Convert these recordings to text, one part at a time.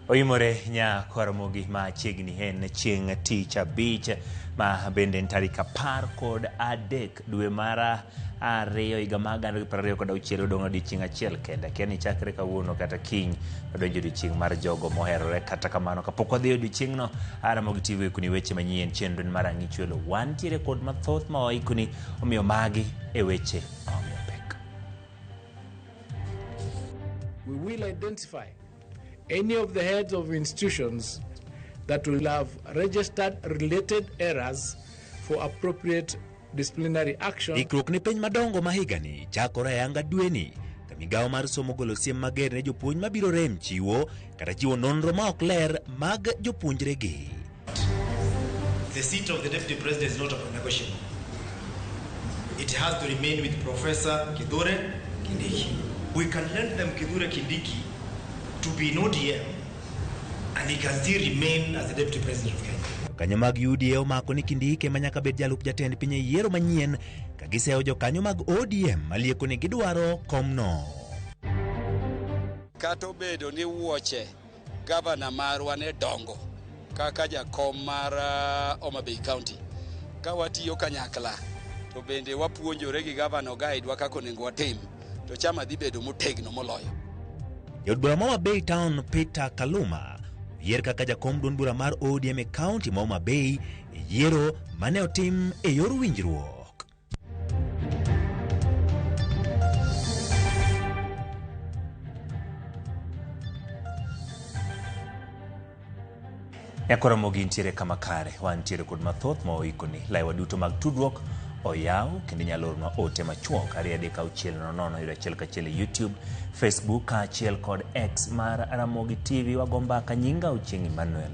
Oimore nya Ramogi machiegni en chieng' tich abich ma bende en tarik 13 dwe mar 2 higa mar 2026 odong' odiochieng' achiel kende. Akia ni chakre kawuono kata kiny odonjo odiochieng' mar jogo moherore. Kata kamano kapok wadhi e odiochieng'no, Ramogi TV oikoni weche manyien chenro mar Ang'i Chwelo. Wantiere kod mathoth ma waikoni, omiyo magi e weche ma wamiyo pek. We will identify any of the heads of institutions that will have registered related errors for appropriate disciplinary action. Ikruok ne penj madongo ma higani chakore ayanga dweni ka migawo mar somo golo siem mager ne jopuonj mabiro rem chiwo kata chiwo nonro ma ok ler mag jopuonjregi. The seat of the deputy president is not negotiable. It has to remain with Professor Kithure Kindiki. We can lend them Kithure Kindiki to be in ODM and he can still remain as the deputy president of Kenya. Jokanyo mag UDA omako ni Kindiki ema nyaka bed jalup jatend piny e yiero manyien ka giseyo jokanyo mag ODM malieko ni gidwaro komno. Kata obedo ni wuoche gavana marwa ne dongo kaka jakom mar Homa Bay County, ka watiyo kanyakla to bende wapuonjore gi gavana oguide kaka onego watim, to chama dhi bedo motegno moloyo. Jaod bura ma Homa Bay Town Peter Kaluma oyier kaka jakom duond bura mar ODM e kaunti ma Homa Bay e yiero mane otim e yor winjruok. Nyakoro Ramogi ntiere kama kare, wantiere kod mathoth ma oikoni. Laiwa duto mag tudruok oyaw kendo inyalo oronwa ote machuok 2 3 6 0 0 yudo achiel kachiel e YouTube, Facebook kaachiel kod X mar Ramogi TV. Wago mbaka, nyinga Ochieng' Emmanuel,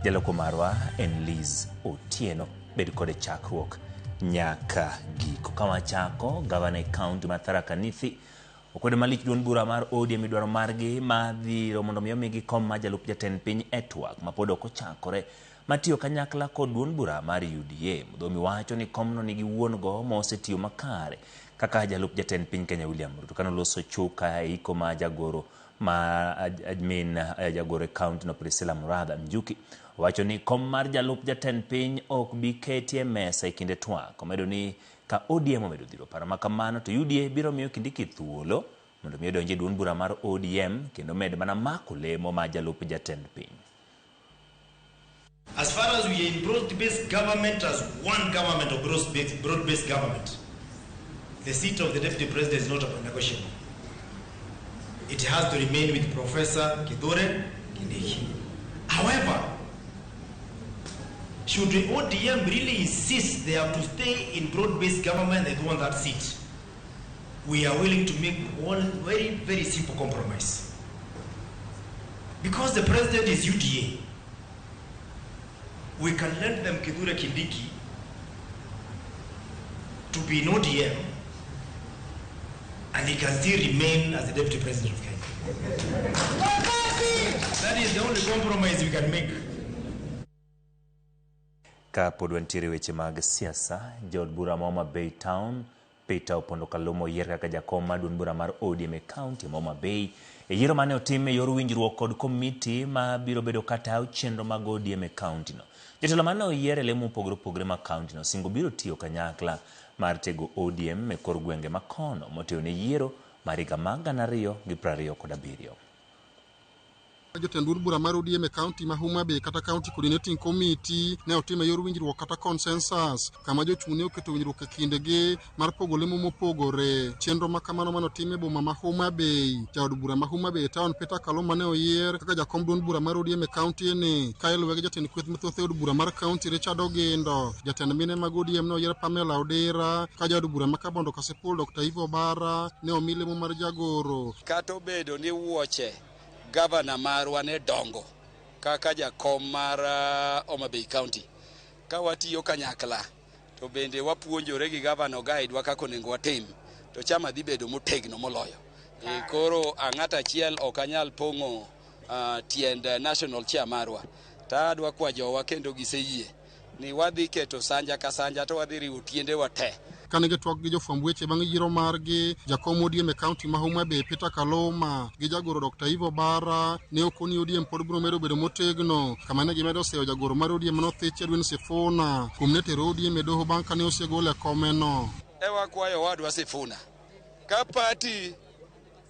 jaloko marwa en Liz Otieno. Bed kode chakruok nyaka giko. Ka wachako, gavana e kaunti ma Tharaka Nithi okwedo malich duond bura mar ODM e dwaro margi ma dhiro mondo mi omigi kom mar jalup jatend piny e twak ma pod ok ochakore matiyo kanyakla kod duond bura mar UDA. Mudhomi wacho ni komno nigi wuon go ma osetiyo makare kaka jalup jatend piny Kenya William Ruto. Kane oloso chuka e iko ma jagoro ma admin jagoro e kaunti no Priscilla Muratha Njuki wacho ni kom mar jalup jatend piny ok bi keti e mesa e kinde twak. Omedo ni ka ODM omedo dhiro paro ma kamano to UDA biro miyo Kindiki thuolo mondo mi odonj e duond bura mar ODM kendo med mana mako lemo ma jalup jatend piny. As far as we are in broad-based government, as one government or broad-based government, the seat of the deputy president is not negotiable. It has to remain with Professor Kithure Kindiki. However, should the ODM really insist they have to stay in broad-based government, they don't want that seat, we are willing to make one very, very simple compromise. Because the president is UDA, we can lend them Kithure Kindiki to be in ODM and he can still remain as the deputy president of Kenya. That is the only compromise we can make. Ka pod wantiere weche mag siasa, jaod bura ma Homa Bay Town Peter Opondo Kaluma oyier kaka jakom mar duond bura mar ODM e kaunti ma Homa Bay e yiero mane otim e yor winjruok kod komiti ma biro bedo katayo chenro mag ODM e kaunti no. Jotelo mane oyier e lemo mopogore opogore mag kaunti no singo biro tiyo kanyakla mar tego ODM e kor gwenge ma kono motelo ne yiero mar higa mar 2027. Jotend duond bura mar ODM e kaunti ma Homa Bay kata County Coordinating Committee ne otimo e yor winjruok kata consensus kama jochung' ne oketo winjruok e kindgi mar pogo lemo mopogore. Chenro ma kamano mane otim e boma ma Homa Bay. Jaod bura ma Homa Bay Town Peter Kaluma ne oyier kaka jakom duond bura mar ODM e kaunti ni ka iluwe gi jatend kweth mathoth e od bura mar kaunti Richard Ogindo. Jatend mine mag ODM ne oyier Pamela Odira ka jaod bura ma Kabondo Kasipul Dr. Ivo Obara ne omi lemo mar jagoro. Kata obedo ni wuoche gavana marwa ne dongo kaka jakom mar Homa Bay County, ka watiyo kanyakla to bende wapuonjore gi gavana oguide kaka onego watim, to chama dhi bedo motegno moloyo. Koro ang'ato achiel ok anyal pong'o tiend national chair marwa, to adwa kwa jowa kendo giseyie ni wadhi keto sanja ka sanja to wadhi riwo tiendewa te. Kane gitwak gi jofwamb weche bang' yiero margi, jakom ODM e kaunti ma Homa Bay Peter Kaluma gi jagoro Dr. Ivo Bara ne okoni ODM pod biro medo bedo motegno kama ne gimedo seyo jagoro mar ODM manothich Edwin Sifuna kuom ne tero ODM e doho bang' kane osegole e komeno. Ewa kwayo owadwa Sifuna, ka party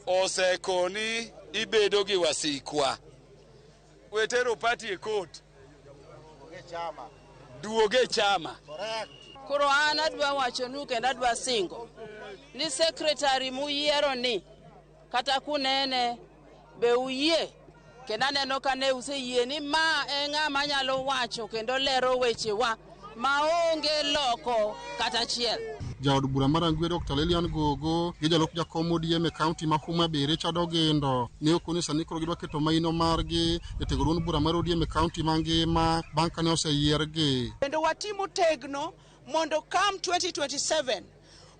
osekoni ibedo gi wasikwa, wetero party e court, duoge chama. Koro an adwa wachonu kendo adwa singo ni secretary muyiero ni kata kunene be uyie, kendo aneno ka ne useyie ni ma e ng'ama nyalo wacho kendo lero wechewa maonge loko kata achiel. Jaod bura mar Rangwe Dr. Lilian Gogo gi jalup jakom ODM e kaunti ma Homa Bay Richard Ogindo ne okoni sani koro gidwa keto maino margi e tego duond bura mar ODM e kaunti mangima bang' kane oseyiergi. Kendo watimo tegno mondo come 2027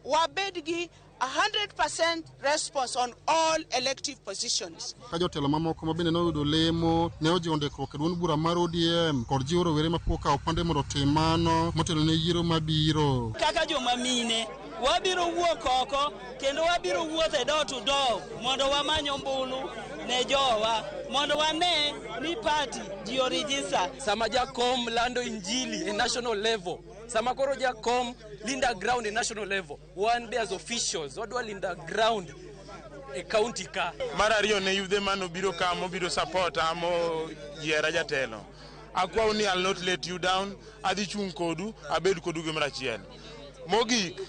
wabed gi 100% response on all elective positions. Ka jotelo mamoko ma bende noyudo lemo ne ojiwo ndikruok e duond bura mar ODM kod jiwo rowere mapok okawo pande mondo otim mano motelo ne yiero mabiro. Kaka joma mine, wabiro wuok oko kendo wabiro wuotho e door to door mondo wamany ombulu ne jowa mondo wane ni party ji orijista. Sama jakom lando injili e national level, sama koro jakom linda ground e national level, wan be as officials wadwa linda ground e county ka. Mar ariyo ne yudhe manobiro ka mobiro support mo yiera jatelo. Akwau ni I'll not let you down, adhi chung' kodu, abed kodu gimoro achiel. Mogik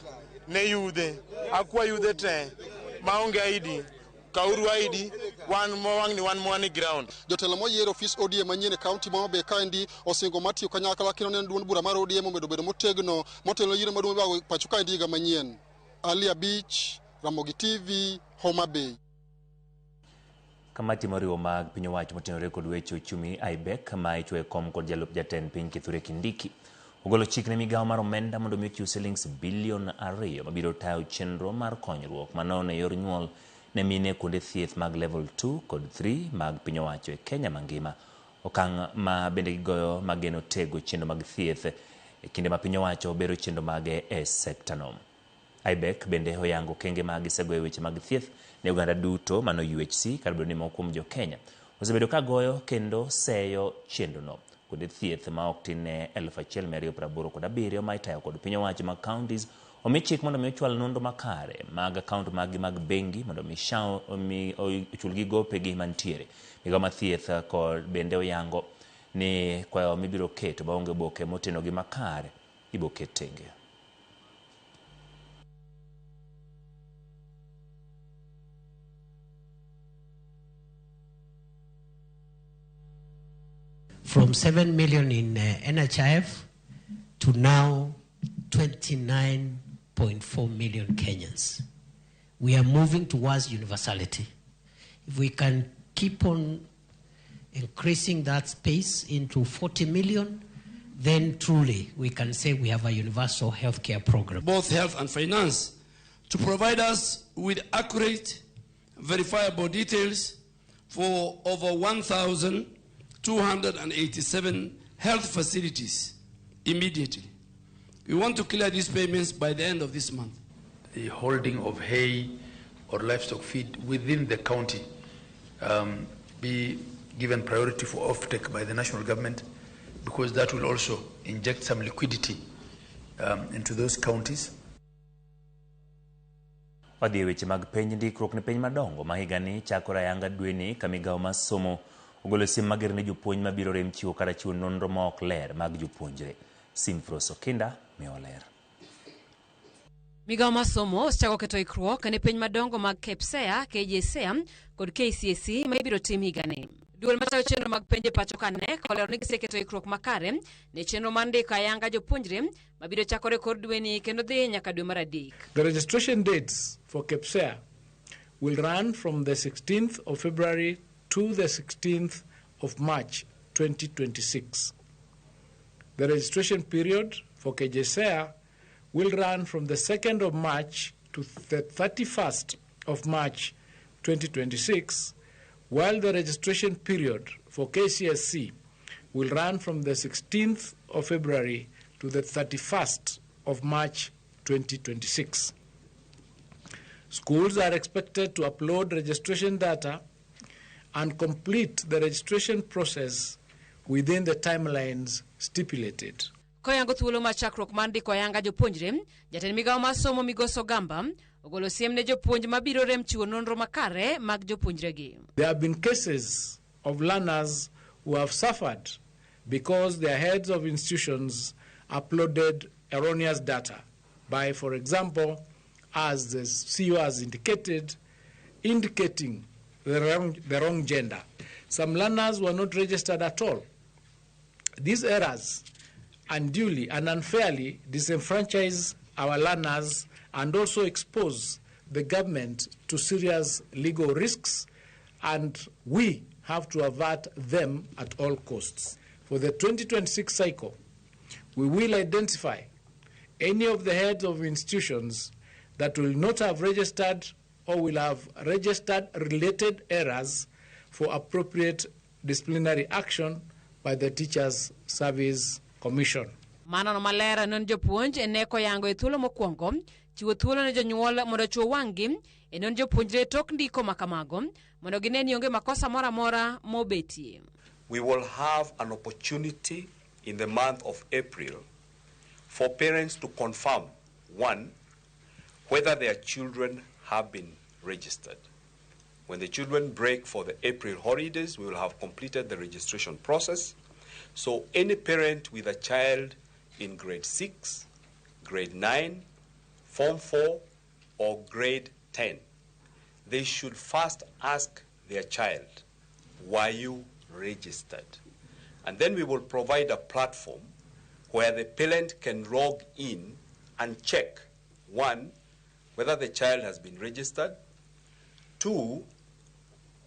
ne yudhe, akwa yudhe te maonge ID, kauru ID, wan mowang'ni wan mwan ground. Jotelo moyier ofis ODM manyien e kaunti ma Homa Bay kaendi osingo mar tiyo kanyakla kendo neno duond bura mar ODM omedo bedo motegno motelo ne yiero maduong' mibago pacho kaendi higa manyien. Ali Abich, Ramogi TV, Homa Bay. Kamati moriwo mag piny owacho motenore kod weche uchumi IBEC ma ichwoyo kom kod jalup jatend piny Kithure Kindiki ogolo chik ne migawo mar omenda mondo mi ochiw silings bilion 2 mabiro tayo chenro mar konyruok manono e yor nyuol ne mine kuonde thieth mag level 2 kod 3 mag piny owacho e Kenya mangima. Okang' ma bende gigoyo mageno tego chenro mag thieth e kinde ma piny owacho bero chenro mage e sekta no. IBEC bende oyango okenge ma gisegoyo e weche mag thieth ne oganda duto mano UHC kar bedo ni moko kuom jo Kenya osebedo ka goyo kendo seyo chenro no. Kuonde thieth ma ok tin ne 1287 ma itayo kod piny owacho mag counties omi chik mondo mi ochwal nonro makare mag akaont maggi mag bengi mondo mi ochulgi gopegi mantiere. Migawo mar thieth kod bende oyango ni kwayo mibiro keto maonge oboke motenogi makare ibiro ket tenge. From 7 million in NHIF to now 29.4 million Kenyans. We are moving towards universality. If we can keep on increasing that space into 40 million, then truly we can say we have a universal healthcare program. Both health and finance to provide us with accurate, verifiable details for over 1,287 health facilities immediately. We want to clear these payments by the end of this month. The holding of hay or livestock feed within the county be given priority for offtake by the national government, because that will also inject some liquidity into those counties. Wadhi e weche mag penj. Ndikruok ne penj madongo ma higani chakore ayanga dweni ka migawo mar somo ogolo siem mager ne jopuonj mabiro rem chiwo kata chiwo nonro ma ok ler mag jopuonjre. Simfros Okinda miyo ler. Migawo mar somo osechako keto ikruok ne penj madongo mag KPSEA, KJSEA kod KCSE ma ibiro tim higani. Duol matayo chenro mag penj e pacho ka KNEC olero ni giseketo ikruok makare ne chenro mar ndiko ayanga jopuonjre mabiro chakore kor dweni kendo dhi nyaka dwe mar 3. The registration dates for KPSEA will run from the 16th of February to the 16th of March 2026. The registration period for KJSEA will run from the 2nd of March to the 31st of March 2026, while the registration period for KCSE will run from the 16th of February to the 31st of March 2026. Schools are expected to upload registration data and complete the registration process within the timelines stipulated. Koyango thuolo mar chakruok mar ndiko ayanga jopuonjre, jatend migawo mar somo Migosi Ogamba ogolo siem ne jopuonj mabiro rem chiwo nonro makare mag jopuonjregi. There have been cases of learners who have suffered because their heads of institutions uploaded erroneous data by, for example, as the CEO has indicated, indicating the wrong gender. Some learners were not registered at all. These errors unduly and unfairly disenfranchise our learners and also expose the government to serious legal risks, and we have to avert them at all costs. For the 2026 cycle, we will identify any of the heads of institutions that will not have registered or will have registered related errors for appropriate disciplinary action by the Teachers Service Commission. Mano maler non jopuonj ne koyango e thuolo mokwongo chiwo thuolo ne jonyuol mondo ochuo wang'gi e non jopuonjre tok ndiko makamago mondo gine ni onge makosa moro amora mobetie. We will have an opportunity in the month of April for parents to confirm, one, whether their children have been registered. When the children break for the April holidays, we will have completed the registration process. So any parent with a child in grade 6, grade 9, Form 4, or grade 10, they should first ask their child, were you registered? And then we will provide a platform where the parent can log in and check, one, whether the child has been registered, two,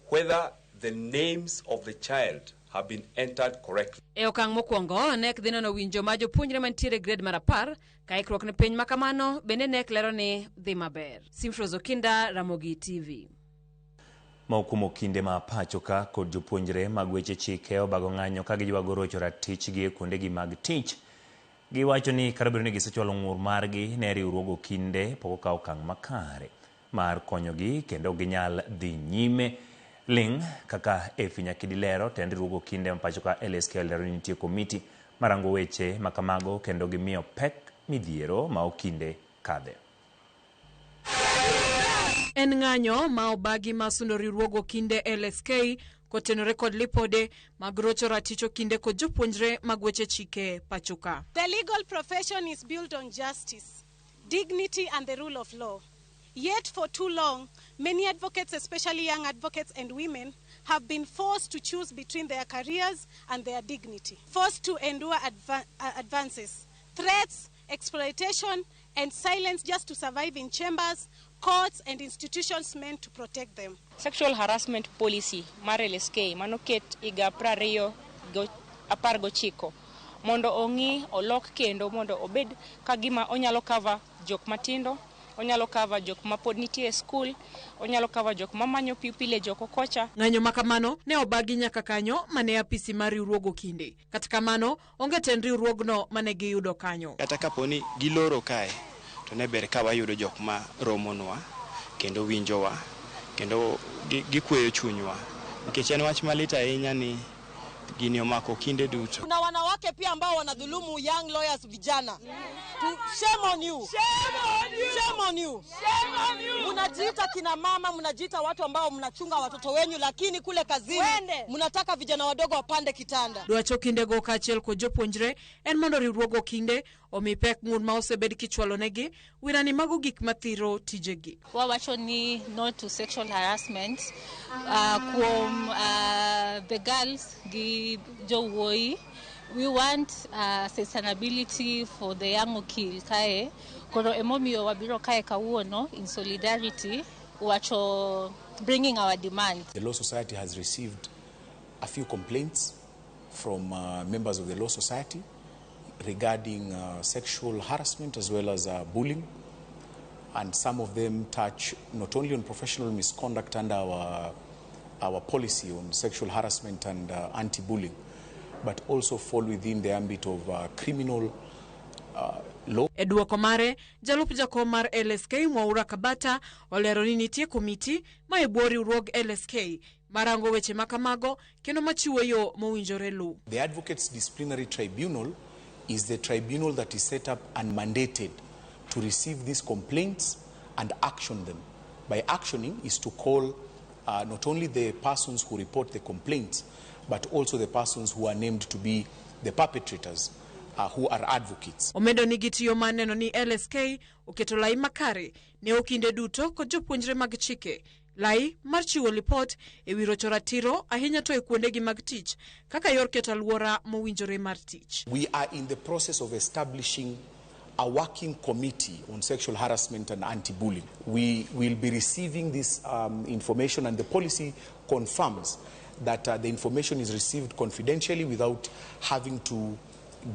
whether the names of the child have been entered correctly. E okang' mokwongo, KNEC dhi nono winjo ma jopuonjre mantiere e grade mar 10 ka ikruok ne penj ma kamano bende KNEC lero ni dhi maber. Simfros Okinda, Ramogi TV. Moko kuom okinde ma pacho ka kod jopuonjre mag weche chike obago ng'anyo ka giywago rocho ratichgi e kuondegi mag tich. Giwacho ni kata obedo ni gisechwalo ng'ur margi ne riwruog okinde pok okawo okang' makare mar konyogi kendo ok ginyal dhi nyime ling' kaka Effie Nyakidi lero tend riwruog okinde ma pacho ka LSK lero ni nitie komiti marango weche makamago kendo gimiyo pek midhiero ma okinde kadhe. En ng'anyo ma obagi ma sundo riwruog okinde LSK kotenore kod lipode mag rocho ratich okinde kod jopuonjre mag weche chike pacho ka. The legal profession is built on justice, dignity and the rule of law. Yet for too long, many advocates, especially young advocates and women, have been forced to choose between their careers and their dignity, forced to endure advances, threats, exploitation, and silence just to survive in chambers, courts, and institutions meant to protect them. Sexual harassment policy mar LSK manoket higa 2019 mondo ong'i olok kendo mondo obed ka gima onyalo cover jok matindo, onyalo cover jok ma pod nitie e skul, onyalo cover jok mamanyo pupil e joko kocha. Ng'anyo makamano ne obagi nyaka kanyo mane apisi mar riwruog okinde. Kata kamano, onge tend riwruogno mane giyudo kanyo. Kata kapo ni giloro kae, to ne ber ka wayudo jok ma romonwa, kendo winjowa, kendo gikweyo chunywa. Nikech en wach malit ahinya ni gini omako kinde duto. Kuna wanawake pia ambao wanadhulumu young lawyers vijana. Shame on you. Shame on you. Shame on you. Shame on you. Mnajiita kina mama, mnajiita watu ambao mnachunga watoto wenyu, lakini kule kazini mnataka vijana wadogo wapande kitanda. Dwacho kindego kaachiel kod jopuonjre en mondo riwruog okinde omi pek ng'ur ma osebed kichwalonegi wirani mago gik mathiro tijegi. Wawacho ni no to sexual harassment kuom the girls gi jowuoyi. We want sustainability for the young okil kae. Koro emomiyo wabiro kae kawuono in solidarity wacho bringing our demand. The Law Society has received a few complaints from members of the Law Society regarding sexual harassment as well as bullying, and some of them touch not only on professional misconduct under our policy on sexual harassment and anti-bullying, but also fall within the ambit of criminal law. E duoko mare, jalup jakom mar LSK Mwaura Kabata olero ni nitie komiti ma e bwo riwruog LSK marango weche makamago kendo machiwo yo mowinjore luw. The Advocates Disciplinary Tribunal is the tribunal that is set up and mandated to receive these complaints and action them. By actioning is to call not only the persons who report the complaints, but also the persons who are named to be the perpetrators, who are advocates. Omedo ni gitiyo mar neno ni LSK oketo lai makare ne okinde duto kod jopuonjre mag chike, lai mar chiwo lipot e wi rocho ratiro ahinya to e kuondegi mag tich kaka yor keto alwora mowinjore mar tich. We are in the process of establishing a working committee on sexual harassment and anti-bullying. We will be receiving this information, and the policy confirms that the information is received confidentially without having to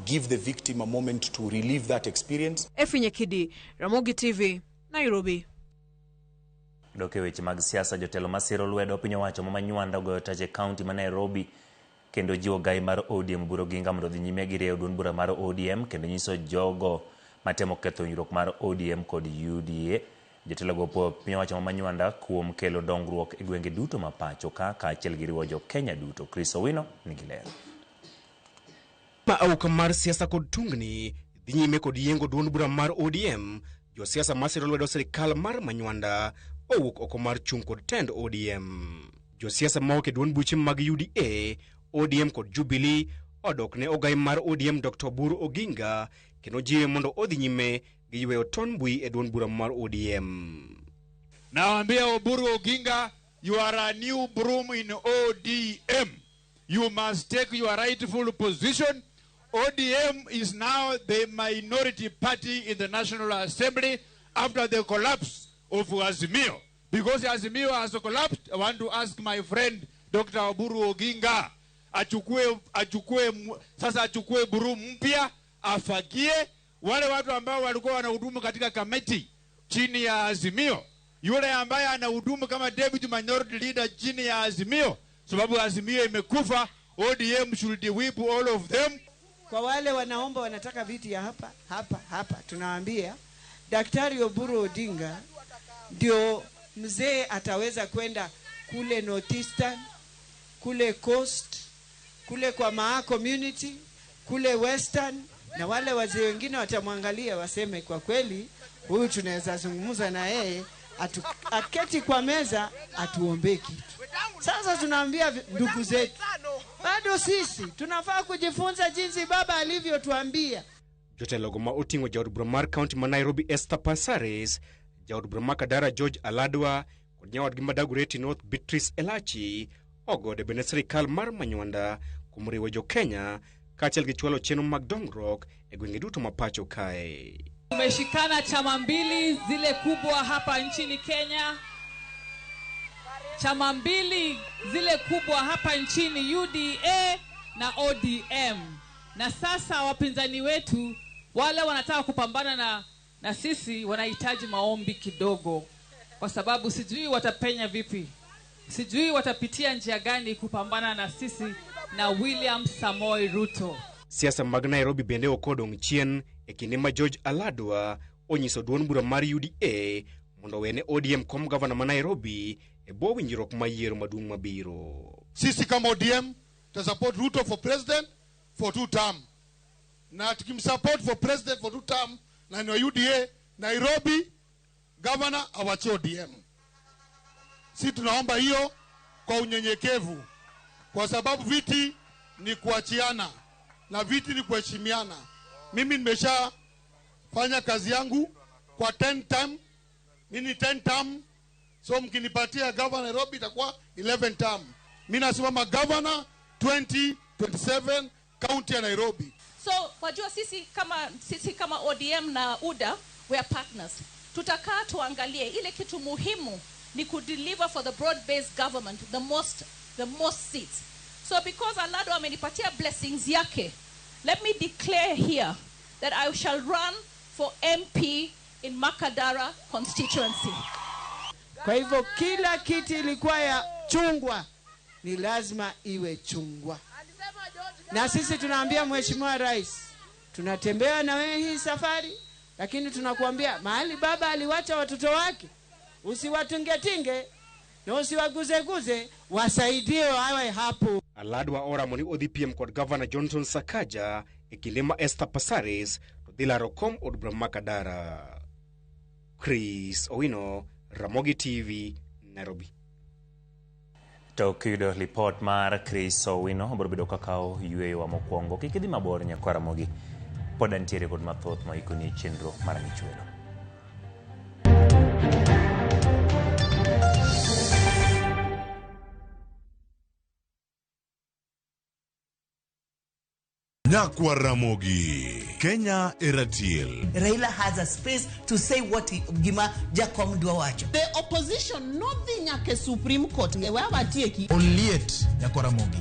give the victim a moment to relive that experience. Effie Nyekidi, Ramogi TV, Nairobi. Dok e weche mag siasa, jotelo masiro lwedo piny owacho ma Manywanda ogoyo tach e kaunti ma Nairobi kendo jiwo gai mar ODM Oburu Oginga mondo odhi nyime gi rieyo duond bura mar ODM kendo nyiso jogo matemo ketho winjruok mar ODM kod UDA. Jotelo go opuoyo piny owacho ma Manywanda kuom kelo dongruok e gwenge duto ma pacho ka kaachiel gi riwo jo Kenya duto. Chris Owino nigi ler. Ma auka mar siasa kod tungni dhi nyime kod yiengo duond bura mar ODM. Josiasa masiro lwedo sirikal mar Manywanda owuok oko mar chung' kod tend ODM. Josiasa mawuok e duond buche mag UDA, ODM kod Jubilee odok ne ogai mar ODM Dr. Oburu Oginga kendo jiwe mondo odhi nyime gi yweyo ton mbui e duond bura mar ODM. Nawaambia Oburu Oginga, you are a new broom in ODM. You must take your rightful position. ODM is now the minority party in the National Assembly after the collapse of Azimio. Because Azimio has collapsed, I want to ask my friend Dr. Oburu Oginga achukue broom mpya, afagie wale watu ambao walikuwa wanahudumu katika kamati chini ya Azimio, yule ambaye anahudumu kama deputy minority leader chini ya Azimio, sababu Azimio imekufa. ODM should whip all of them. Kwa wale wanaomba wanataka viti ya hapa hapa hapa, tunawaambia Daktari Oburu Odinga ndio mzee ataweza kwenda kule Northeastern, kule Coast, kule kwa Maa community, kule Western, na wale wazee wengine watamwangalia waseme kwa kweli huyu tunaweza zungumza na yeye, aketi kwa meza atuombe kitu. Sasa tunaambia ndugu zetu, bado sisi tunafaa kujifunza jinsi baba alivyotuambia. Jotelo ma oting'o jaod bura mar kaunti ma Nairobi Esther Passaris, jaod bura ma Kadara George Aladwa kod nyawadgi ma Dagoretti North Beatrice Elachi ogode bende sirikal mar Manywanda kuom riwo jo Kenya kaachiel gi chwalo chenro mag dongruok e gwenge duto ma pacho kae. Tumeshikana chama mbili zile kubwa hapa nchini Kenya, chama mbili zile kubwa hapa nchini UDA na ODM. Na sasa wapinzani wetu wale wanataka kupambana na sisi wanahitaji maombi kidogo, kwa sababu sijui watapenya vipi, sijui watapitia njia gani kupambana na sisi na William Samoei Ruto. Siasa mag Nairobi bende ok odong' chien e kinde ma George Aladwa onyiso duond bura mar UDA mondo owene ODM kom gavana ma Nairobi e bwo winjruok mar yiero maduong' mabiro. Sisi kama ODM tutasupport Ruto for president for 2 term. Na tukimsupport for president for 2 term na ni UDA Nairobi governor awachie ODM. Sisi tunaomba hiyo kwa unyenyekevu, kwa sababu viti ni kuachiana na viti ni kuheshimiana. Mimi nimeshafanya kazi yangu kwa 10 term, mimi 10 term, so mkinipatia governor Nairobi itakuwa 11 term. Mimi nasimama governor 2027 county ya Nairobi. So wajua sisi kama ODM na UDA we are partners. Tutakaa tuangalie ile kitu muhimu ni kudeliver for the broad-based government the most seats. So because Alado amenipatia blessings yake, let me declare here that I shall run for MP in Makadara constituency. Kwa hivyo kila kiti ilikuwa ya chungwa, ni lazima iwe chungwa. Na sisi tunaambia Mheshimiwa Rais, Tunatembea na wewe hii safari, lakini tunakuambia mahali baba aliwacha watoto wake, usiwatingetinge na usiwaguzeguze, wasaidie wawe hapo. Aladwa oramo ni odhi piem kod Gavana Johnson Sakaja e kinde ma Esther Passaris to dhi laro kom od bura ma Kadara. Chris Owino, Ramogi TV, Nairobi. To kiyudo lipot mar Chris Owino biro bedo kakawo yweyowa mokwongo. Kik idhi mabor nyakwa Ramogi, pod antiere kod mathoth ma ikoni e chenro mar Ang'ich Welo. Nyakwa Ramogi, Kenya Eratiel. Raila has a space to say what he, gima Jakom dwa wacho. The opposition nodhi nyaka e Supreme Court e we awatieki. Oliet nyakwa Ramogi.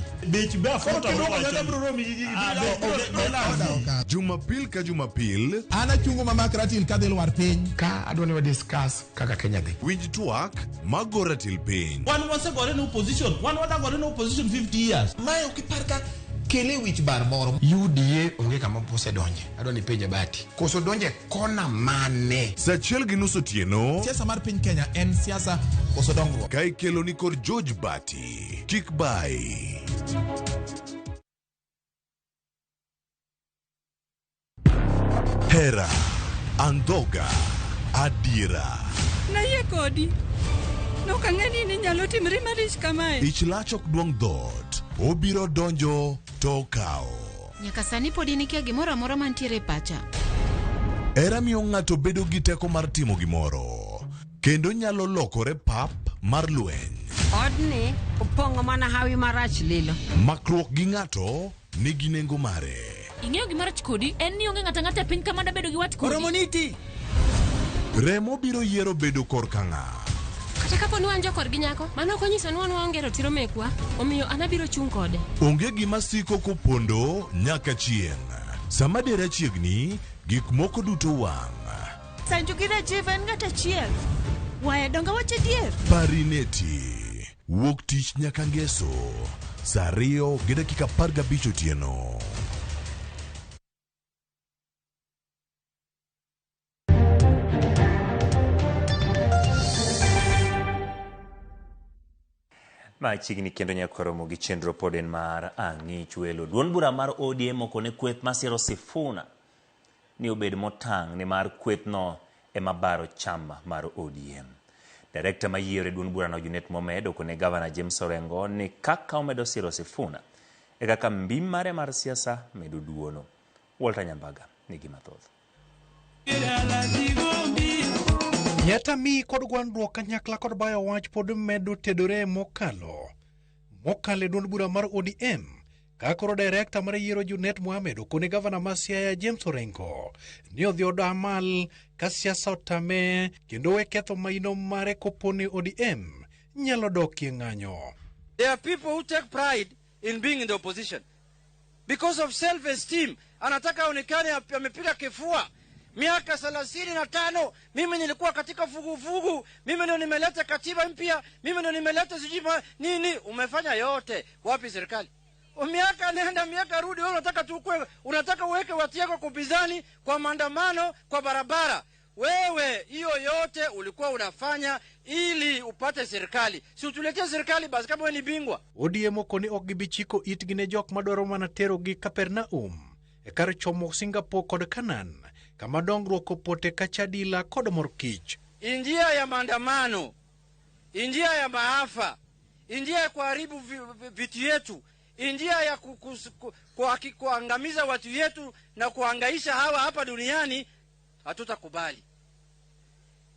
Jumapil ka Jumapil. An achungo mama ratil kadhi lwar piny. Ka adwa ni wa discuss kaka Kenya dhi. Winj twak mago ratil piny. Wan wasegore ne opposition. Wan wadagore ne opposition 50 years. Mae ok ipar ka kele wich bar moro. UDA onge kama osedonje. Adwa ni penje Bati. Koso donje kona mane? Saa 1:30 otieno. Siasa mar piny Kenya en siasa koso dongruok. Ka ikelo ni kod George Bati. Kik bai. Hera, andhoga, adiera. Nayie kodi. Nok ang'e ni inyalo timri malich kamae. Ich lach ok duong' dhoot. Obiro donjo to okawo. Nyaka sani pod in ikia gimoro amora mantiere e pacha. Hera miyo ng'ato bedo gi teko mar timo gimoro, kendo nyalo lokore pap mar lweny. Odni opong'o mana hawi marach lilo. Makruok gi ng'ato nigi nengo mare. Ing'eyo gima rach kodi en ni onge ng'ato ang'ata e piny ka mada bedo gi wat kodi. Oromo niti. Remo biro yiero bedo korka ng'a. Kata kapo ni wan jokorgi nyako, mano ok onyiso ni wan waonge ratiro mekwa, omiyo an abiro chung' kode. Onge gima siko kopondo nyaka chieng'. Sama dera chiegni, gik moko duto wang'. Sanju gi Rajiv en ng'at achiel. Waya donga wach adier. Parineti. Wuok tich nyaka ngeso. Saa 2:15 otieno. Machiegni kendo nyaka romo gi chenro pod en mar Ang'ich Welo. Duond bura mar ODM okone kweth masiro Sifuna ni obed motang' nimar kwethno ema baro chama mar ODM. Direkta mayiero e duond burano Junet Mohamed okone Gavana James Orengo ni kaka omedo siro Sifuna e kaka mbi mare mar siasa medo duono. Walter Nyambaga nigi mathoth. Nyata mi kod gwandruok kanyakla kod bayo wach pod medo tedore mokalo. Mokalo e duond bura mar ODM, ka koro direkta mar yiero Junet Mohamed okone gavana ma Siaya James Orengo ni odhi odamal ka siasa otame kendo we ketho maino mare kopo ni ODM nyalo dokie ng'anyo. There are people who take pride in being in the opposition because of self-esteem. Anataka aonekane amepiga kifua. Miaka 35 mimi nilikuwa katika fugufugu, mimi ndio nimeleta katiba mpya, mimi ndio nimeleta sijui nini. Umefanya yote, wapi serikali? Miaka nenda miaka rudi, wewe unataka tukue, unataka uweke watu yako kupizani kwa maandamano, kwa barabara. Wewe hiyo yote ulikuwa unafanya ili upate serikali. Si utuletee serikali basi kama wewe ni bingwa. ODM okoni ok gibi chiko itgi ne jok madwaro mana terogi Kapernaum e kar chomo Singapore kod Canaan kama dongruok opote ka chadila kod mor kich. Njia ya maandamano, njia ya maafa, njia ya kuharibu vitu yetu, njia ya kuangamiza watu yetu na kuhangaisha hawa hapa duniani, hatutakubali.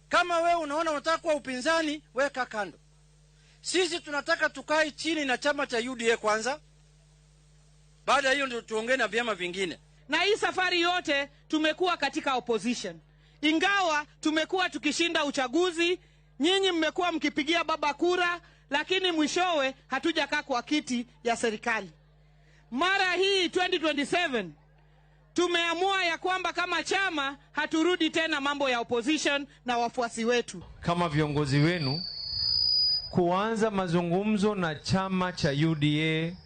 Kama wewe unaona unataka kuwa upinzani, weka kando. Sisi tunataka tukae chini na chama cha UDA kwanza. Baada ya hiyo ndio tuongee na vyama vingine. Na hii safari yote tumekuwa katika opposition. Ingawa tumekuwa tukishinda uchaguzi, nyinyi mmekuwa mkipigia baba kura, lakini mwishowe hatujakaa kwa kiti ya serikali. Mara hii 2027 tumeamua ya kwamba kama chama haturudi tena mambo ya opposition na wafuasi wetu. Kama viongozi wenu kuanza mazungumzo na chama cha UDA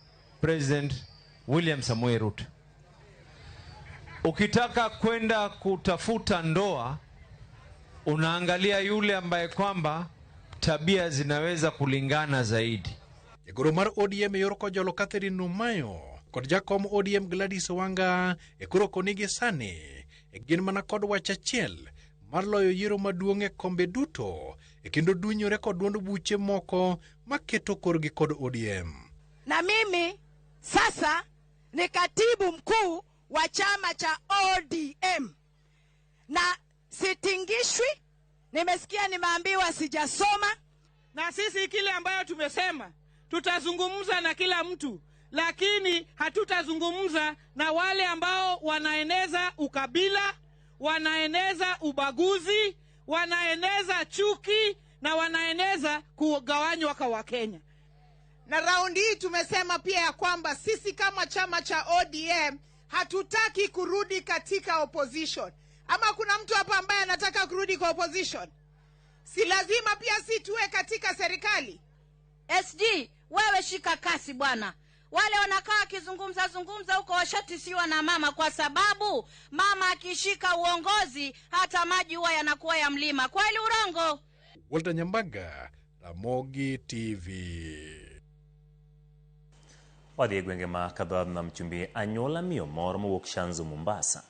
President William Samoei Ruto. Ukitaka kwenda kutafuta ndoa, unaangalia yule ambaye kwamba tabia zinaweza kulingana zaidi. Jagoro mar ODM e yor kojolo Catherine Nomayo kod jakom ODM Gladys Wanga e koro konigi sani e gin mana kod wach achiel mar loyo yiero maduong' e kombe duto e kendo dunyore kod duond buche moko maketo korgi kod ODM. Na mimi sasa ni katibu mkuu wa chama cha ODM na sitingishwi. Nimesikia nimeambiwa sijasoma. Na sisi kile ambayo tumesema tutazungumza na kila mtu, lakini hatutazungumza na wale ambao wanaeneza ukabila, wanaeneza ubaguzi, wanaeneza chuki na wanaeneza kugawanywa kwa Wakenya. Na raundi hii tumesema pia ya kwamba sisi kama chama cha ODM hatutaki kurudi katika opposition. Ama kuna mtu hapa ambaye anataka kurudi kwa opposition? Si lazima pia si tuwe katika serikali? SG, wewe shika kasi bwana. Wale wanakaa wakizungumza zungumza huko washatisiwa na mama, kwa sababu mama akishika uongozi hata maji huwa yanakuwa ya mlima. Kweli urongo? Walter Nyambaga, Ramogi TV. Wadhi e gwenge ma Kadhwadh Nam Chumbi, anyuola miyo moro mowuok Shanzu Mombasa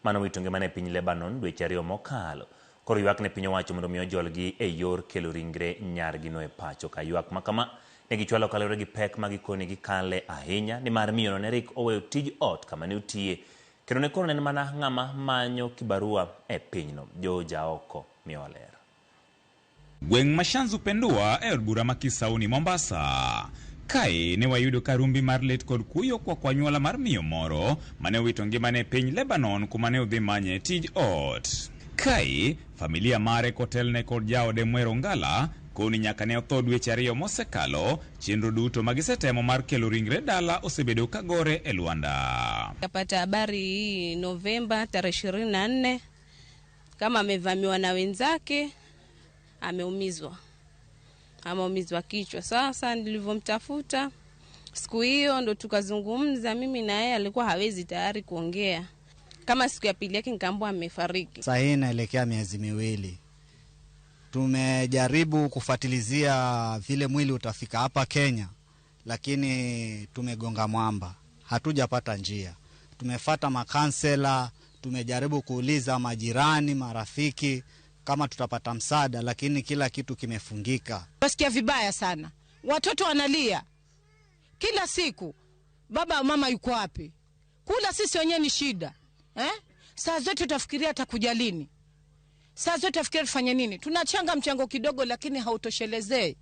mane owito ngimane e piny Lebanon dweche ariyo mokalo. Koro ywak ne piny owacho mondo mi ojolgi e yor kelo ringre nyargino e pacho. Ka ywak ma kama ne gichwalo kaluwore gi pek ma gikoni gikale ahinya nimar miyono ne rik oweyo tij ot kama ne otiye kendo ne koro ne en mana ng'ama manyo kibarua e pinyno. Joja oko miyowa ler. Gweng' ma Shanzu Pendua e od bura ma Kisauni Mombasa. Kae ne wayudo ka rumbi mar lit kod kuyo kwako anyuola mar miyo moro mane owito ngimane e piny Lebanon kuma ne odhi manye tij ot. Kae, familia mare kotelne kod jaode Mwero Ngala koni nyaka ne otho dweche ariyo mosekalo, chenro duto magisetemo mar kelo ringre dala osebedo ka gore e lwanda. Kapata habari hii Novemba tarehe 24 kama amevamiwa na wenzake, ameumizwa kichwa. Sasa nilivyomtafuta siku hiyo ndo tukazungumza mimi na yeye, alikuwa hawezi tayari kuongea. Kama siku ya pili yake nikaambiwa amefariki. Sasa hii inaelekea miezi miwili. Tumejaribu kufuatilizia vile mwili utafika hapa Kenya, lakini tumegonga mwamba, hatujapata njia. Tumefata makansela, tumejaribu kuuliza majirani, marafiki kama tutapata msaada, lakini kila kitu kimefungika. Nasikia vibaya sana. Watoto wanalia kila siku, baba mama yuko wapi? Kula sisi wenyewe ni shida. Saa zote tutafikiria atakuja lini. Saa zote tutafikiria tufanye nini. Tunachanga mchango kidogo lakini hautoshelezei.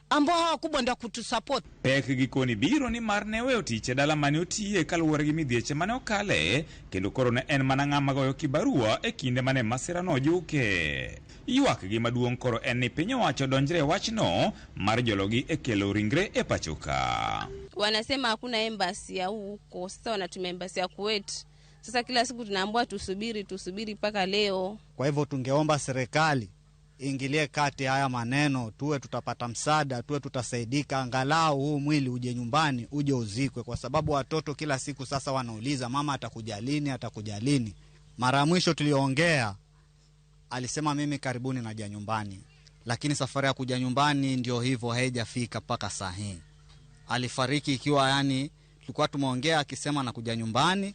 Ambao hawa kubwa ndio kutusupport. Pek gikoni biro ni mar ne weyo tich e dala mane otiye kaluwore gi midhieche mane okale, kendo koro ne en mana ng'ama goyo kibarua e kinde mane masira no ojuke. Ywak gi maduong' koro en ni piny owacho donjre e wachno mar jologi e kelo ringre e pacho ka. Wanasema hakuna embassy ya huko, sasa wanatumia embassy ya Kuwait. Sasa kila siku tunaambiwa tusubiri, tusubiri mpaka leo. Kwa hivyo tungeomba serikali ingilie kati haya maneno, tuwe tutapata msaada, tuwe tutasaidika, angalau huu mwili uje nyumbani, uje uzikwe, kwa sababu watoto kila siku sasa wanauliza mama atakuja lini, atakuja lini. Mara mwisho tuliongea alisema mimi karibuni naja nyumbani, lakini safari ya kuja nyumbani ndio hivyo haijafika mpaka saa hii. Alifariki ikiwa yani tulikuwa tumeongea akisema nakuja nyumbani,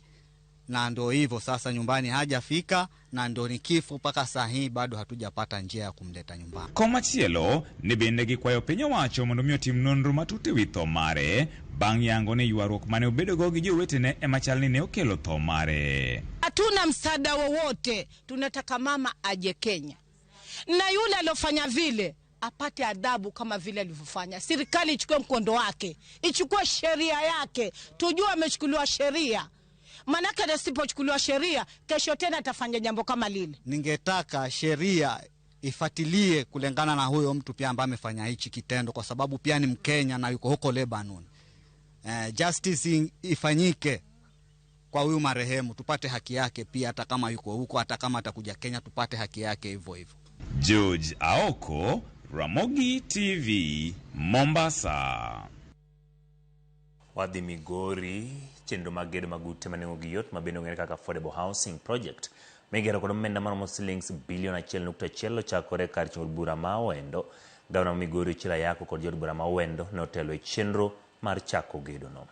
na ndio hivyo sasa nyumbani hajafika, na ndio ni kifo mpaka saa hii bado hatujapata njia ya kumleta nyumbani. Komachielo ni bende gikwayo piny owacho mondo mi otim nonro matut ewi tho mare bang' yango ni ywaruok mane obedogo gi jowetene ema chal ni ne okelo tho mare. Hatuna msaada wowote, tunataka mama aje Kenya, na yule alofanya vile apate adhabu kama vile alivyofanya. Serikali ichukue mkondo wake, ichukue sheria yake, tujue amechukuliwa sheria. Manake asipochukuliwa sheria, kesho tena atafanya jambo kama lile. Ningetaka sheria ifuatilie kulingana na huyo mtu pia ambaye amefanya hichi kitendo, kwa sababu pia ni Mkenya na yuko huko Lebanon. Justice ifanyike kwa huyu marehemu, tupate haki yake pia, hata kama yuko huko, hata kama atakuja Kenya tupate haki yake hivyo hivyo. George Aoko, Ramogi TV, Mombasa. Wadhi Migori, Chenro mag gedo mag ute ma nengogi yot ma bende ong'ere kaka Affordable Housing Project migero kod omenda maromo silings bilion 1.1 ochakore kar chung' od bura ma Awendo. Gavana ma Migori Ochilo Ayako kod jood bura ma Awendo ne otelo e chenro mar chako gedono.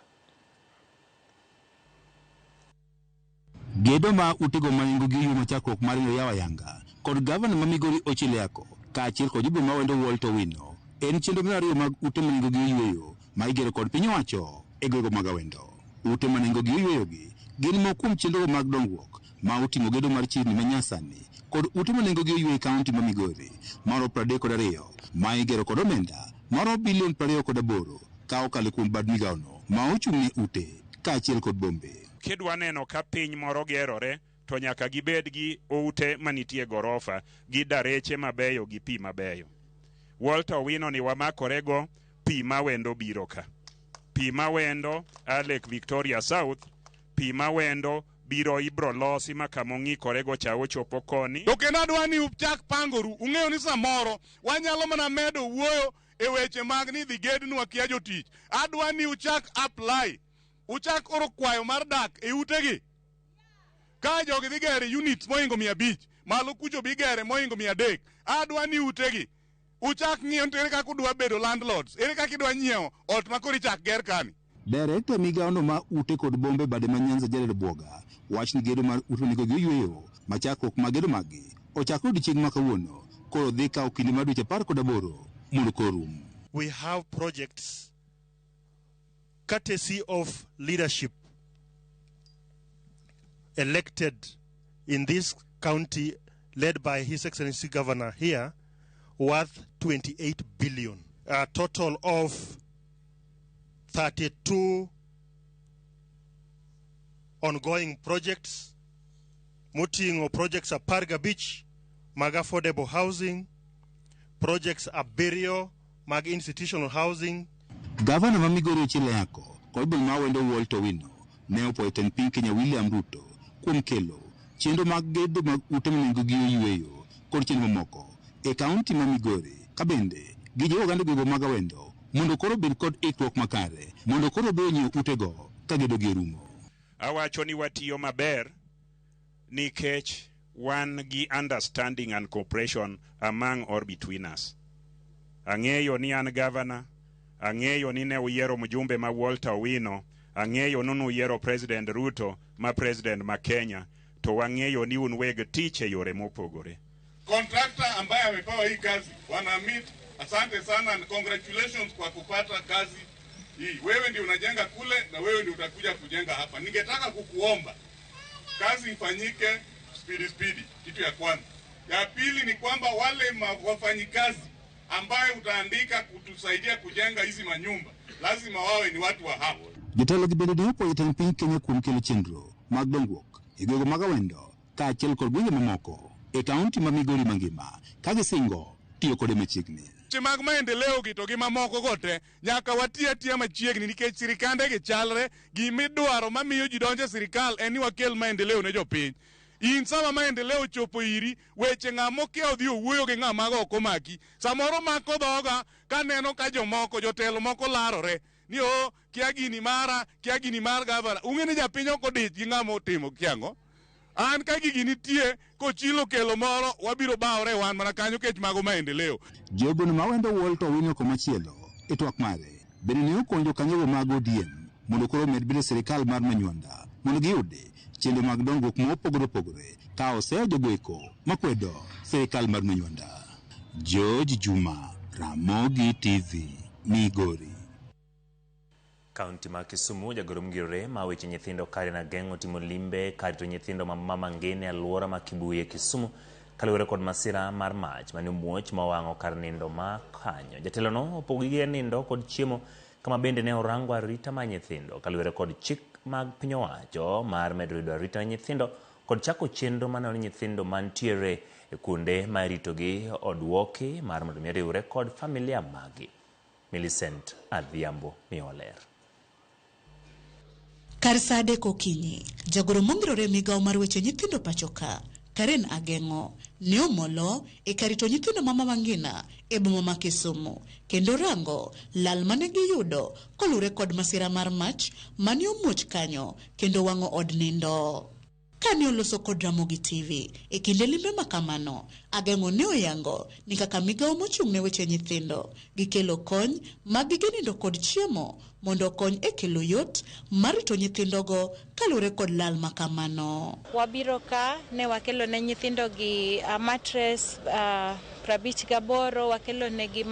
Gedo ma utego ma nengogi oyuo ma chakruok mar ne oyaw ayanga kod gavana ma Migori Ochilo Ayako kaachiel kod jobura ma Awendo Walter Owino en chenro mar ariyo mag ute ma nengogi oyueyo ma igero kod piny owacho e gwego mag Awendo. Ute ma nengogi oyueyogi gin moko kuom chenrogo mag dongruok ma oting'o gedo mar chirni ma nyasani kod ute ma nengogi oyueyo e kaunti ma Migori maromo 32 ma igero kod omenda maromo bilion 28 ka okalo kuom bad migawono ma ochung' ne ute kaachiel kod bombe. Kidwa neno ka piny moro gerore to nyaka gibed gi ute manitie gorofa gi dareche mabeyo gi pi mabeyo. Walter Owino ni wamakorego pi mawendo biro ka. Pi mawendo a Lake Victoria South, pi mawendo biro ibro losi ma kama ong'ikorego cha ochopo koni. To kendo adwa ni uchak pangoru. Ung'eyo ni samoro wanyalo mana medo wuoyo e weche mag ni idhi gednwa kia jotich. Adwa ni uchak apply. Uchak oro kwayo mar dak e utegi. Ka jogi dhi gere units mohingo 500, malo kucho bi gere mohingo 300. Adwa ni utegi. Uchak ng'iyo ni ere kaka udwa bedo landlords. Ere kaka idwa nyiewo ot ma koro ichak ger kani. Direkta migawono ma ute kod bombe bade ma Nyanza Jared Bwoga wach ni gedo mar ute onego gi oyweyo ma chakruok mag gedo maggi ochakre odiechieng' ma kawuono koro dhi kawo kinde mar dweche 18 mondo koro rum. We have projects courtesy of leadership elected in this county led by His Excellency Governor here worth 28 billion, a total of 32 ongoing projects moting'o projects 15 mag affordable housing, projects 7 mag institutional housing. Gavana ma Migori Ochilo Ayako kod bul ma Awendo Walter Owino ne opuoyo tend piny Kenya William Ruto kuom kelo chenro mag gedo mag ute ma nengogi oyweyo kod chenro mamoko e kaunti ma Migori ka bende gijiwo oganda gwenge mag Awendo mondo koro obed kod ikruok makare mondo koro obi onyiew utego ka gedo gi orumo. Awacho ni watiyo maber nikech wan gi understanding and cooperation among or between us. Ang'eyo ni an governor, ang'eyo ni ne uyiero mjumbe ma Walter Owino, ang'eyo ni nuyiero President Ruto ma President ma Kenya, to wang'eyo ni un weg tich e yore mopogore. Contractor ambaye amepewa hii kazi, Bwana Amit, asante sana and congratulations kwa kupata kazi hii. Wewe ndio unajenga kule na wewe ndio utakuja kujenga hapa. Ningetaka kukuomba kazi ifanyike spidi spidi, kitu ya kwanza. Ya pili ni kwamba wale wafanyikazi ambaye utaandika kutusaidia kujenga hizi manyumba lazima wawe ni watu wa hapa. Jotelo gi bende ne opuoyo jatend piny Kenya kuom kelo chenro mag dongruok e gwenge mag Awendo kaachiel kod gwenge mamoko e kaunti ma Migori mangima ka gisingo tiyo kode machiegni. Weche mag maendeleo gi to gi mamoko go te nyaka wati atiya machiegni nikech sirikande gi chalre. Gimidwaro mamiyo ji donjo e sirikal en ni wakel maendeleo ne jopiny. In sama maendeleo ochopo iri, weche ng'ama okia odhi owuoyo gi ng'ama go ok omaki. Samoro mako dhoga kaneno ka jomoko, jotelo moko larore ni o kia gini mara, kia gini mar gavana. Ung'e ni japiny ok odich gi ng'ama otimo kiang'o. An ka gigi nitie, kochilo kelo moro, wabiro bawore wan mana kanyo kech mago maendeleo. Jogo ma Awendo Walter Owino komachielo e twak mare bende ne okonjo kanyogo mag ODM mondo koro omed bedo sirikal mar Manywanda mondo giyud chenro mag dongruok mopogore opogore ka oseyo jogoeko makwedo sirikal mar Manywanda. George Juma, Ramogi TV, Migori. Kaunti ma Kisumu, jagoro mongirore ma weche nyithindo Karen Ageng' otimo limbe kar rito nyithindo ma Mama Ngene e alwora ma Kibuye Kisumu kaluwore kod masira mar mach mane omuoch ma owang'o kar nindo ma kanyo. Jatelono opogo gige nindo kod chiemo kama bende ne orango arita mar nyithindo kaluwore kod chik mag piny owacho mar medo yudo arita ne nyithindo kod chako chenro maneno ni nyithindo mantiere e kuonde ma iritogi oduoki mar mondo mi oriwre kod familia magi. Millicent Adhiambo miyowa ler. Kar saa 3 okinyi, jagoro mongirore e migawo mar weche nyithindo pacho ka, Karen Ageng'o ne omolo e kar rito nyithindo ma Mama Ngina e boma ma Kisumu kendo rango lal mane giyudo kolure kod masira mar mach mane omuoch kanyo kendo wang'o od nindo. Kane oloso kod Ramogi TV e kinde limbe ma kamano, Ageng'o ne oyango ni kaka migawo mochung' ne weche nyithindo gikelo kony mag gige nindo kod chiemo mondo okony e kelo yot mar rito nyithindogo kaluwore kod lal ma kamano. Wabiro ka ne wakelo ne nyithindo gi mattress 58, wakelo negi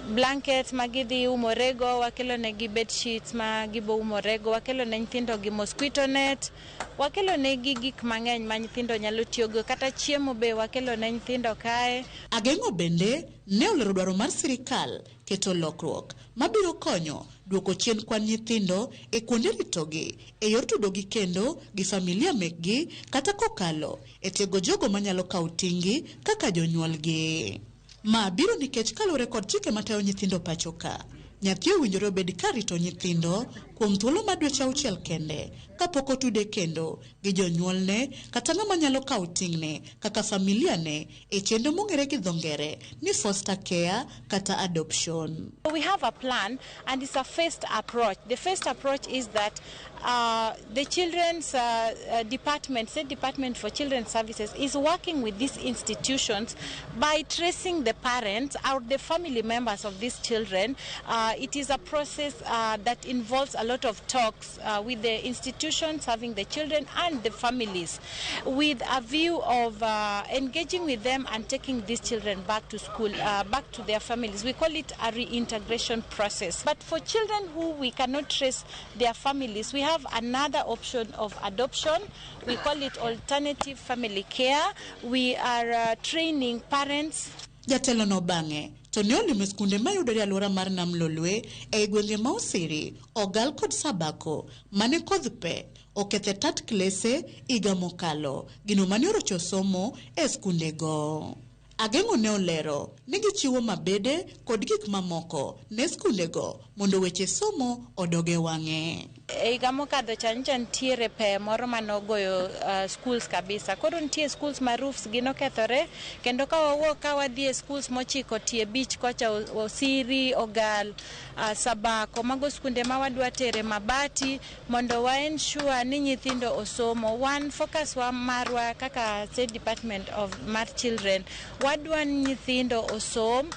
blankets ma gidhi umorego, wakelo negi bed sheets ma gibo umorego, wakelo ne nyithindo gi mosquito net, wakelo negi gik mang'eny ma nyithindo nyalo tiyogo, kata chiemo be wakelo ne nyithindo kae. Ageng'o bende ne olero dwaro mar sirikal keto lokruok mabiro konyo duoko chien kwan nyithindo e kuonde ritogi e yor tudogi kendo gi familia mekgi kata kokalo e tiego jogo manyalo kawo ting'gi kaka jonyuolgi. Ma biro nikech kaluwore kod chike matayo nyithindo pacho ka, nyathi owinjore obed ka rito nyithindo kuom thuolo mar dweche 6 kende kapok otude kendo gi jonyuolne kata ng'ama nyalo kawo ting'ne kaka familia ne e chenro mong'ere gi dho ngere ni foster care kata adoption. We have a plan and it's a phased approach. The first approach is that the Children's Department, State Department for Children's Services, is working with these institutions by tracing the parents or the family members of these children. It is a process that involves a lot of talks with the institutions serving the children and the families, with a view of engaging with them and taking these children back to school, back to their families. We call it a reintegration process. But for children who we cannot trace their families, we have another option of adoption. We call it alternative family care. We are training parents. Jatelo no bang'e to ne olimo skunde mayudore e alwora mar Nam Lolwe e gwenge ma Osiri, Ogal kod Sabako mane kodh pe okethe tat klese higa mokalo, gino mane orocho somo e skundego. Ageng'o ne olero ni gichiwo mabede kod gik mamoko ne skundego mondo weche somo odog e wang'e. E higa mokadho cha nyocha nitiere pe moro manogoyo schools kabisa. Koro nitie schools ma roofs gi nokethore, kendo ka wawuok ka wadhi e schools mochiko tie beach kocha, Osiri, Ogal, Sabako, mago skunde ma wadwa tere mabati mondo wa ensure ni nyithindo osomo. Wan focus wa marwa kaka State Department of mar Children, wadwa ni nyithindo osom,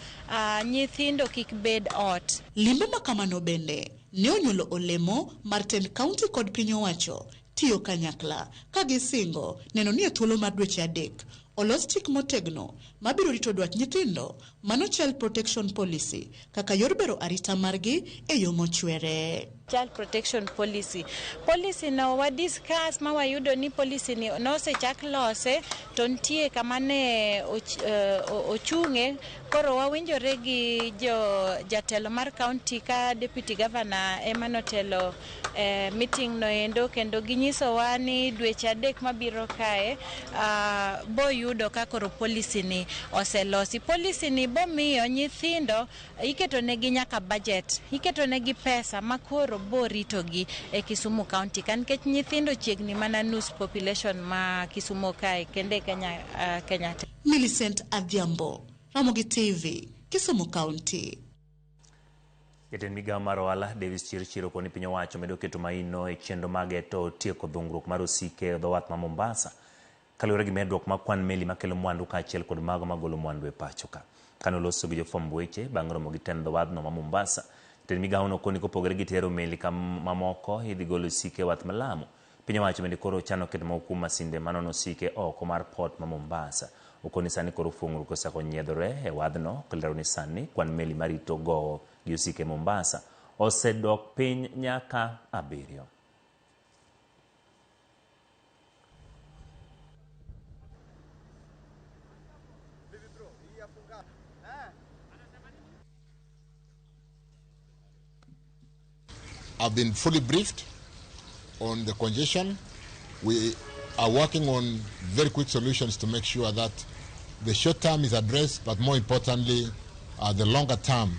nyithindo kik bed ot. Limbe ma kamano bende ne onyuolo olemo mar tend kaunti kod piny owacho tiyo kanyakla ka gisingo neno ni e thuolo mar dweche 3 olos chik motegno mabiro rito dwach nyithindo, mano Child Protection Policy, kaka yor bero arita margi e yo mochwere. Child Protection Policy. Policy no wa discuss ma wayudo ni policy ni nosechak lose to nitie kama ne ochung'e. Koro wawinjore gi jo jatelo mar county ka deputy governor ema notelo meeting no endo, kendo ginyisowa ni dweche 3 mabiro kae boyudo ka koro policy ni oselosi. Policy ni bomiyo nyithindo iketo negi nyaka budget, iketo negi pesa makoro boritogi e Kisumu County ka, nikech nyithindo chiegni mana nus population ma Kisumu kae kendo e Kenya. Millicent Adhiambo, Ramogi TV, Kisumu County. Jatend migawo mar ohala Davis Chirchir okoni piny owacho medo keto maino e chenro mag eto tieko dhungruok mar osike e dho wath ma Mombasa kaluwore gi medruok mar kwan meli makelo mwandu kaachiel kod mago magolo mwandu e pacho ka. Kane oloso gi jofwamb weche bang' romo gi tend dho wadhno ma Mombasa, jatend migawono okoni kopogore gi tero meli mamoko idhi gol osike e wath ma Lamu. Piny owacho bende koro chano keto moko kuom masinde manono osike oko mar port ma Mombasa. Okoni sani koro fuong'ruok osechako nyiedhore e wadhno, kolero ni sani kwan meli marito gowo gi osike Mombasa osedok piny nyaka 7. I've been fully briefed on the congestion. We are working on very quick solutions to make sure that the short term is addressed, but more importantly, the longer term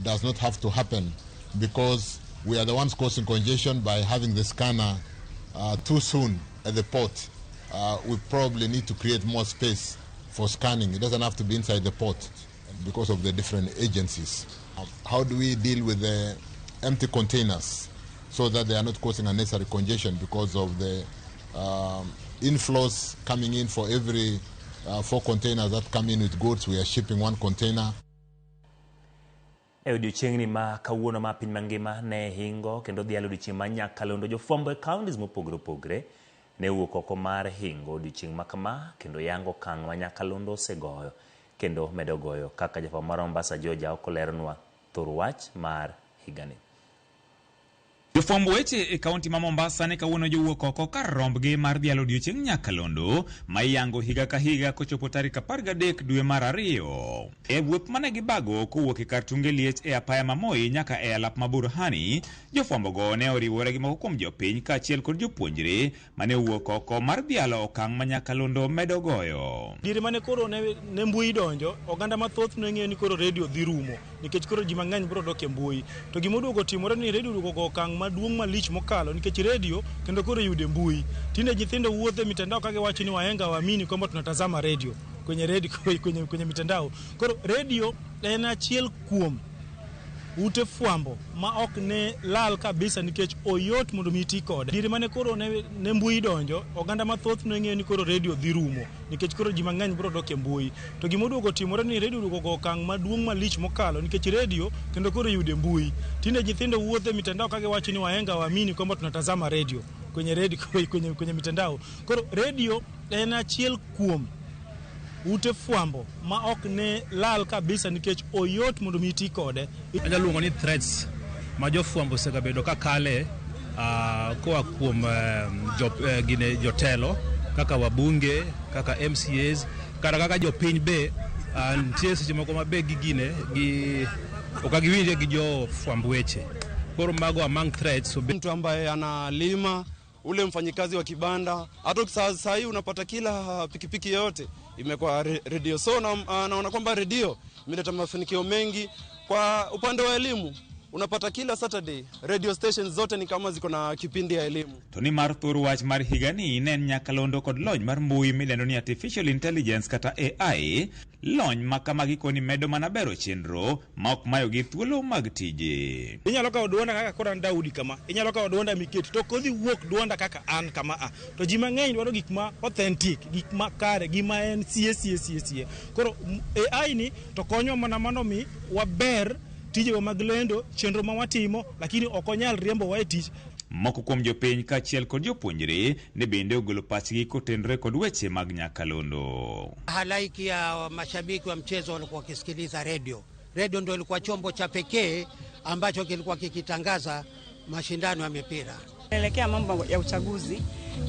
does not have to happen, because we are the ones causing congestion by having the scanner too soon at the port. We probably need to create more space for scanning. It doesn't have to be inside the port because of the different agencies. How do we deal with the empty containers so that they are not causing unnecessary congestion because of the inflows coming in? For every 4 containers that come in with goods, we are shipping 1 container. E odiechieng'ni ma kawuono ma piny mangima ne hingo kendo dhialo odiechieng' ma nyakalondo, jofwambo e counties mopogore opogore ne owuok oko mar hingo odiechieng' ma kama kendo yango okang' ma nyakalondo osegoyo kendo medo goyo, kaka jafwambo mar Mombasa George Aoko leronwa thor wach mar higani. Jofwamb weche e kaunti ma Mombasa ne kawuono jowuok oko kar rombgi mar dhialo odiechieng' nyakalondo ma iyango higa ka higa kochopo tarik 13 dwe mar 2. E wuoth mane gibago kowuok e kar tunge liech e apaya ma Moi nyaka e alap ma Burhani, jofwambogo ne oriwore gi moko kuom jopiny kaachiel kod jopuonjre mane owuok oko mar dhialo okang' ma nyakalondo medo goyo. Diere mane koro ne mbui donjo, oganda mathoth ne ng'eyo ni koro redio dhi rumo nikech koro ji mang'eny biro dok e mbui. To gima oduogo timore ni redio oduogo go okang' maduong' malich mokalo nikech redio kendo koro yude mbui. Tinde nyithindo wuotho e mitandao ka giwacho ni wahenga waamini kwamba tunatazama redio kwenye redio kwenye mitandao. Koro redio en achiel kuom ute fwambo ma ok ne lal kabisa nikech oyot mondo mi ti kode. Diere mane koro ne mbui donjo, oganda mathoth ne ng'eyo ni koro redio dhi rumo nikech koro ji mang'eny biro dok e mbui. To gima oduogo timore ni redio oduogo go okang' maduong' malich mokalo nikech redio kendo koro yude mbui. Tinde nyithindo wuotho e mitandao ka giwacho ni wahenga waamini kwamba tunatazama redio kwenye redio kwenye mitandao. Koro redio en achiel kuom ute fwambo ma ok ne lal kabisa nikech oyot mondo mi ti kode. Anyalo luongo ni threats ma jofwambo osegabedo ka kale koa kuom jotelo kaka wabunge, kaka MCAs, kata kaka jopiny be. Nitie seche moko ma be gigine gi ok giwinje gi jofwamb weche. Koro mago among threats. Mtu ambaye analima, ule mfanyikazi wa kibanda, hata saa hii unapata kila pikipiki yote imekuwa redio. So naona kwamba redio imeleta mafanikio mengi. Kwa upande wa elimu, unapata kila Saturday radio stations zote ni kama ziko na kipindi ya elimu. To ni mar thor wach mar higani ne en nyakalondo kod lony mar mbui midendo ni artificial intelligence kata AI, lony ma kama gikoni medo mana bero chenro ma ok mayogi thuolo mag tije. Inyalo kawo duonda kaka koro an Daudi kama, inyalo kawo duonda miketi to kodhi wuok duonda kaka an kama a. To ji mang'eny dwaro gik ma authentic, gik ma kare, gima en sie sie sie sie. Koro AI ni to konyo mana mondo mi waber tijewa mag lendo, chenro ma watimo, lakini ok onyal riembowa e tich. Moko kuom jopiny kaachiel kod jopuonjre ne bende ogolo pachgi kotenore kod weche mag nyakalondo. Halaiki ya mashabiki wa mchezo walikuwa wakisikiliza redio. Redio ndio ilikuwa chombo cha pekee ambacho kilikuwa kikitangaza mashindano ya mipira. Tunaelekea mambo ya uchaguzi,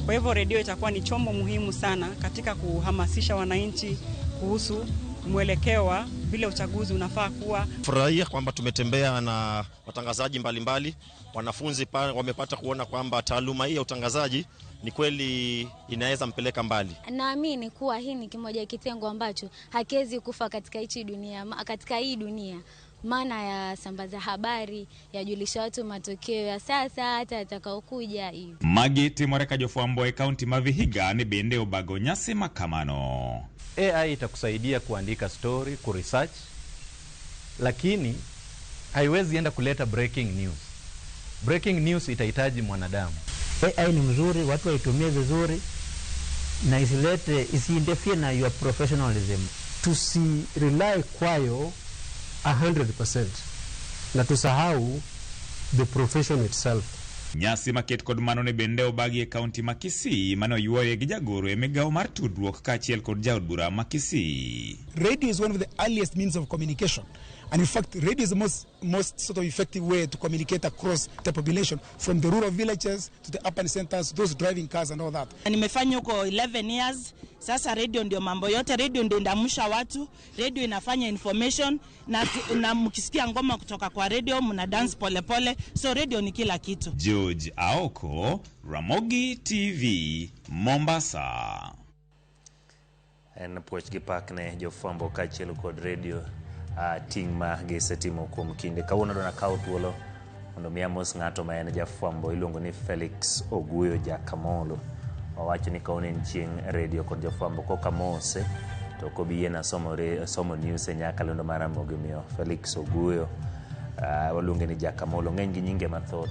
kwa hivyo redio itakuwa ni chombo muhimu sana katika kuhamasisha wananchi kuhusu mwelekeo wa vile uchaguzi unafaa kuwa. Furahia kwamba tumetembea na watangazaji mbalimbali, wanafunzi wamepata kuona kwamba taaluma hii ya utangazaji ni kweli inaweza mpeleka mbali. Naamini kuwa hii ni kimoja kitengo ambacho hakiwezi kufa katika hichi dunia, katika hii dunia. Maana ya sambaza habari, yajulisha watu matokeo ya sasa hata yatakayokuja hivi. Magi timore ka jofwambo e kaunti ma Vihiga ni bende obago nyasi makamano. AI itakusaidia kuandika story, kuresearch, lakini haiwezi enda kuleta breaking news. Breaking news itahitaji mwanadamu. AI ni mzuri, watu waitumie vizuri na isilete, isiinterfere na your professionalism. Tusi rely kwayo 100% na tusahau the profession itself. Nyasi maket kod mano ne bende obagi e kaunti ma Kisii mane oyuoye gi jagoro e migawo mar tudruok kaachiel kod jaod bura ma Kisii. Radio is one of the earliest means of communication, and in fact radio is the most sort of effective way to communicate across the population, from the rural villages to the urban centers, those driving cars and all that. Nimefanya huko 11 years. Sasa radio ndio mambo yote, radio ndio inaamsha watu, radio inafanya information na mkisikia ngoma kutoka kwa radio mna dance pole pole, so radio ni kila kitu. George Aoko, Ramogi TV, Mombasa. En puoch gi pak ne jofwambo kaachiel kod radio ting' ma gisetimo kuom kinde. Kawuono adwa nakaw thuolo mondo mi amos ng'ato ma en jafwambo iluongo ni Felix Oguyo Jakamolo. Wawacho ni kawuono en chieng' redio kod jofwambo koka mose to ok obi yiena somo, somo news e nyakalondo mar Ramogi omiyo Felix Oguyo waluonge ni Jakamolo ng'eny gi nyinge mathoth.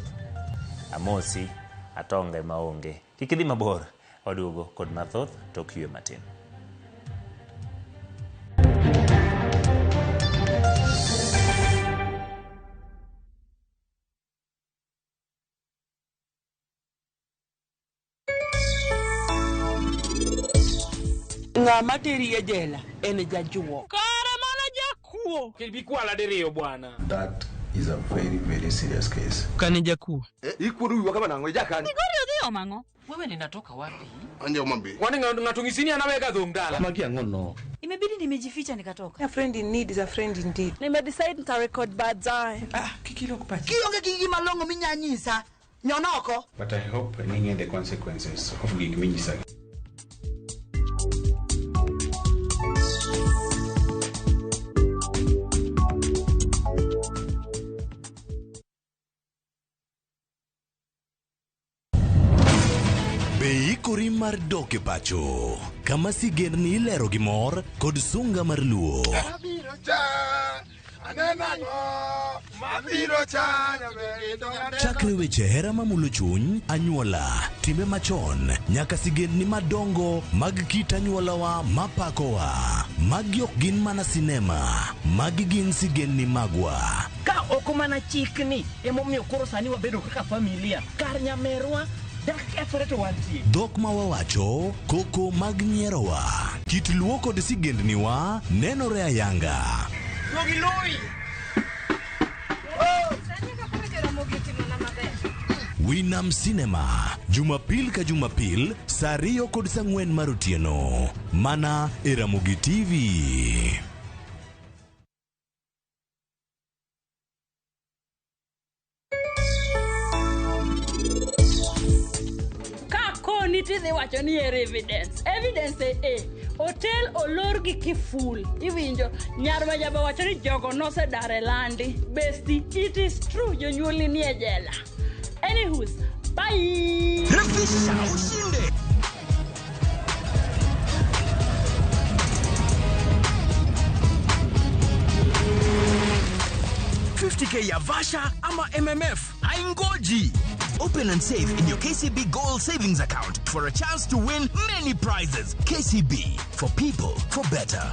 Amosi atonge maonge. Kik idhi mabor, waduogo kod mathoth tok ywe matin. Ng'ama teri e jela en jajuok. Kare mano jakuo. Bikwala diriyo bwana. That is a very, very serious case. Kane jakuo. Ikuodo wiwa kama nang'o ijakani? Migori odhi omo ang'o? Wewe ninatoka wapi? Anje Homa Bay. Kwani ng'ato ng'isi ni anaweka dhong dala? Magi ang'o no? Imebidi nimejificha nikatoka. A friend in need is a friend indeed. Nimedecide nitarecord baadaye. Ah, kikilok pachi. Kionge gi gima long'o minya nyisa, nyon oko. But I hope ning'e the consequences of gik minyisagi. Be ikori mar dok e pacho kama sigendni ilero gi mor kod sunga mar luo? Mabiro cha, aneno ang'o? Mabiro cha, nyaber to aneno Chakre weche hera mamulo chuny, anyuola, timbe machon, nyaka sigendni madongo mag kit anyuolawa mapakowa. Magi ok gin mana sinema, magi gin sigendni magwa. Ka ok mana chikni emomiyo koro sani wabedo kaka familia kar nyamerwa dak kethore to wantie. Dhok ma wawacho, koko mag nyierowa, kit luo kod sigendniwa nenore ayanga. Duogi lui. Winam Cinema, Jumapil ka Jumapil, saa 2 kod saa 4 mar otieno. Mana e Ramogi TV. Ka koni tidhi wacho ni ere evidence. Evidence e hotel olor gi kiful. Iwinjo nyar majaba wacho ni jogo nosedar e landi. Besti, it is true jonyuolni ni e jela. Anywho's, bye. Refisha ushinde. K ya Vasha ama MMF haingoji. Open and save in your KCB Gold Savings Account for a chance to win many prizes. KCB, for people, for better.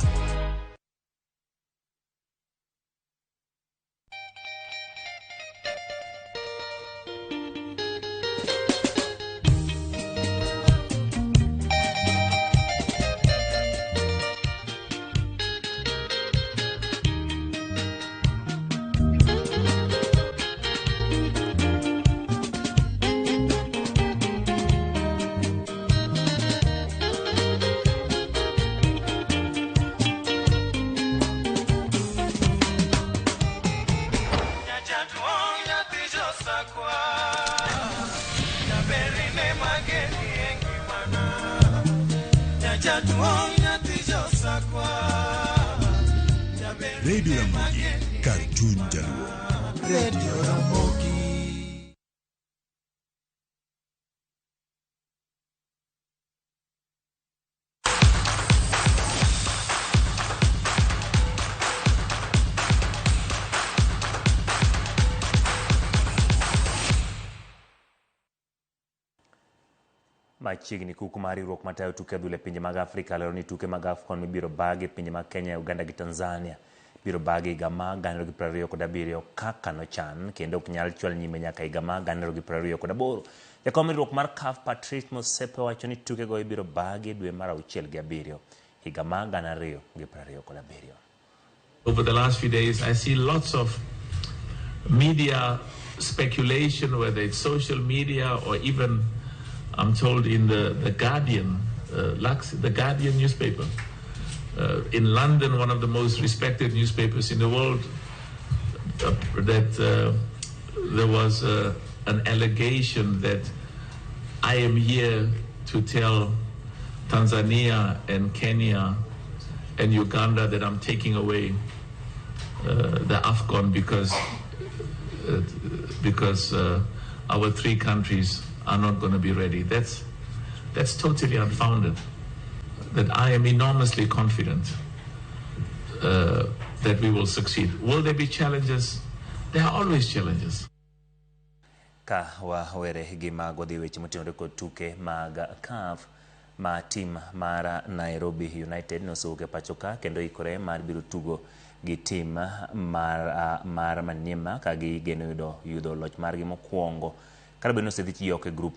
Radio Ramogi, kar chuny jaluo. Radio Ramogi. Machiegni kuku mar riwruok matayo tuke adhula e pinje mag Afrika lero ni tuke mag AFCON mibiro bagi e pinje mag Kenya, Uganda gi Tanzania biro bagi higa mar 2027 kaka nochan kendo ok nyal chwal nyime nyaka higa mar 2028. Jakom riwruok mar CAF Patrice Motsepe wacho ni tukego ibiro bagi dwe mar 6 gi 7 higa mar 2027. Over the last few days, I see lots of media speculation, whether it's social media or even, I'm told, in the Guardian, the Guardian newspaper. In London, one of the most respected newspapers in the world, that there was an allegation that I am here to tell Tanzania and Kenya and Uganda that I'm taking away the AFCON because our three countries are not going to be ready. That's That's totally unfounded. That I am enormously confident that we will succeed. Will there be challenges? There are always challenges. Ka wawere gi mago dhi weche motenore kod tuke mag CAF ma tim mar Nairobi United nosewuok e pacho ka kendo ikore mar biro tugo gi tim mar Maniema ka gigeno yudo loch margi mokwongo kata bed ni osedhi oko e grup.